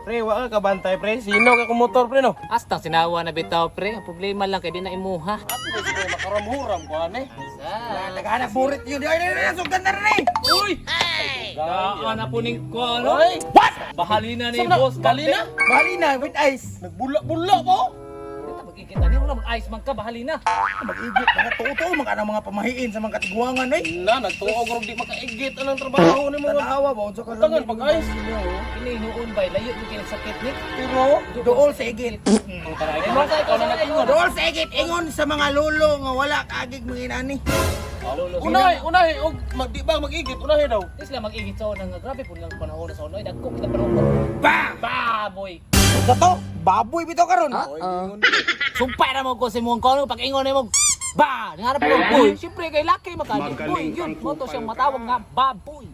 Pre, wa ka kabantay pre. Sino ka motor pre no? Astang sinawa na bitaw pre. Ang problema lang kay di na imuha. At least pre makaramhuram ko ani. Naghanap burit yun. Ay, ay, ay, sugdan na rin eh. Uy! Daan na po ning ko ano? Oy! What? Bahalina ni Saan na? boss. Bahalina? Bahalina with ice. Nagbula-bula po. Dito magkikita niyo wala mag-ice man ka bahalina. Mag-igit mga tuo-tuo mga anang mga pamahiin sa mga katiguangan eh. Na nagtuog rog di makaigit anang trabaho ni mga. Tanawa ba unsa ka Tangan pag ice. Kini noon bay layo yung kinasakit ni. Pero Dool sa igit. Ay, mo sa ikaw na nag-ingon. Dool sa igit ingon sa mga lolo nga wala kaagig mga inani. unahi, unahi og mag di ba mag-igit unahi daw. Di sila mag-igit sa unang nga grabe po nilang panahon sa unoy. Dagko kita panahon. Ba! Baboy! Sa to, baboy bitaw karon. Sumpay na mo ko sa imong kono pag ingon nimo. Ba, nangarap ko boy. Siyempre kay laki makani. Boy, yun mo to siyang matawag nga baboy.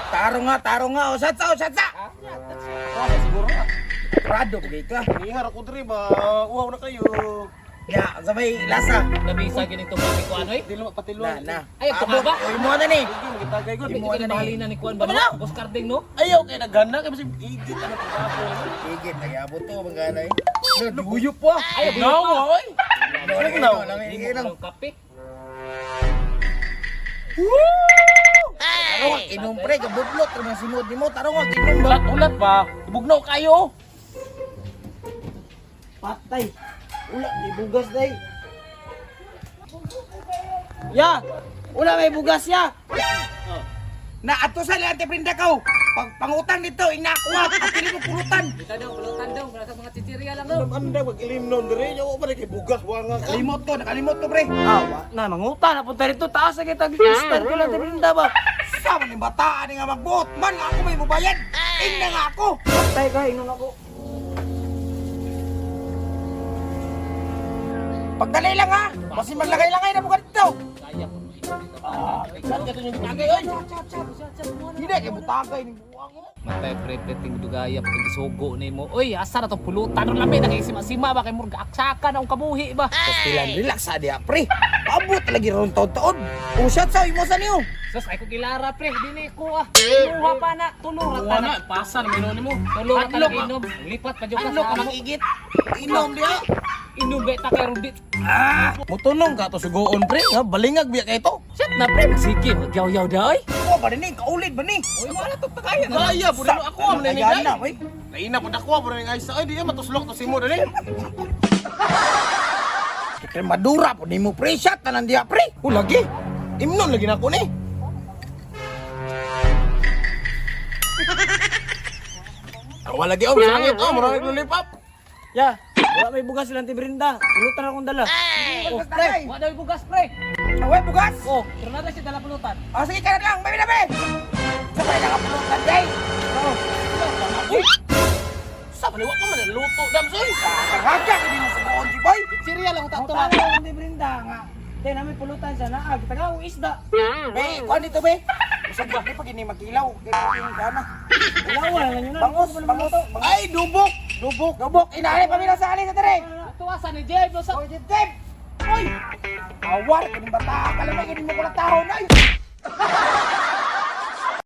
Taro nga, taro nga. O satsa, o satsa. Wala siguro nga. Prado ko ka. Nihar ako diri ba. Uhaw na kayo. Ya, sa may lasa. Nabisa gini to kami kuan oy. Dili patilo. Na, na. Ay, ito ka ba? Uy, mo na ni. Hindi magitagay gud. Hindi ka na bahalina ni kuan ba no? Boss Carding no? Ayaw kay naghana kay basig igit anang trabaho. Igit, nag-abot to, mga ganay. Naguyop po. Ay, Nawa oy. Lang, lang, lang, lang. Ang kape. Taro nga, inom pre, kabudlot, mga sinod ni mo. Taro nga, inom ba? Ulat ulat ba? Ibugnaw kayo. Patay. Ula, may bugas day. Ya! Wala may bugas ya! Na ato sa Ate Brinda kaw. Pag pangutang dito, inakuha, at pili mo pulutan. Dito daw, pulutan daw, para sa mga chichirya lang daw. Anda mag-ilim nun diri. Yaw pa kay bugas wa nga ka. Kalimot to, nakalimot to pre. Ah, wa na manguta na punta rito taas na kita start ko lang Brinda ba. Sama ni bataan nga magbuot man nga ako may mubayad. Ingna nga ako. Patay ka ingon ako. Pagdali lang ha. Basin maglagay-lagay na mo ka dito. Kaya po. Saan ka yung tagay oy? Hindi kay butagay ni buwang mo. Matay pre, peting dugaya pag gisugo nimo. Oy, asa na tong pulutan ron lami nakisima-sima ba kay murag aksaka na ang kabuhi ba. Pastilan relax sa diya pre. Paabot lagi ron taon-taon. Usat sa imo sa niyo. Sus, ay ko kilara pre, dili ko ah. Imuha pa na, tulo ra Wa ta na na. pasa na minun nimo. Tulo ra ta Adlok, na inom. Lipat pa jud ka Adlok sa ka amo. mag-igit. Inom diha. Inom ba ta kay rudit. Mutunong ka to sugoon pre, nga balingag biya kay to. Shit na pre, sige, magyaw-yaw da oy. Ko ba ni kaulid ba ni? Oy, wala to tagaya. Kaya pud nimo ako man ni Ayan na, oy. Laina pud ako pud ning ay di matuslok to simo dali. Kay Madura po nimo pre shot tanan diya pre. O lagi. Imnon lagi na ako ni. Wala lagi oh, sangit oh, murag lollipop. Ya, wala may bugas lang Brinda. Pulutan akong dala. Oh, pre. Wa daw bugas pre. Away bugas. Oh, pero na siya dala pulutan. Ah, sige ka na lang, baby na be. Sabay na kapulutan day. Uy. Sa man wa pa man luto dam soy. Kagaga kini mo sugoon si boy. Chichirya lang ta to. Tango lang Brinda nga. Te namin pulutan sa naag, taga akong isda. Be, kuan dito be. Usag ba pag ini makilaw, kay yung gana. Wala wala lang yun. Bangos, bangos. Ay dubok, dubok. Gubok, inaali pa sa ali sa dire. Tuwasan ni Jeb sa Oy, Jeb. Oy. Awar kini bata, kalamay kini mo kula tahon ay.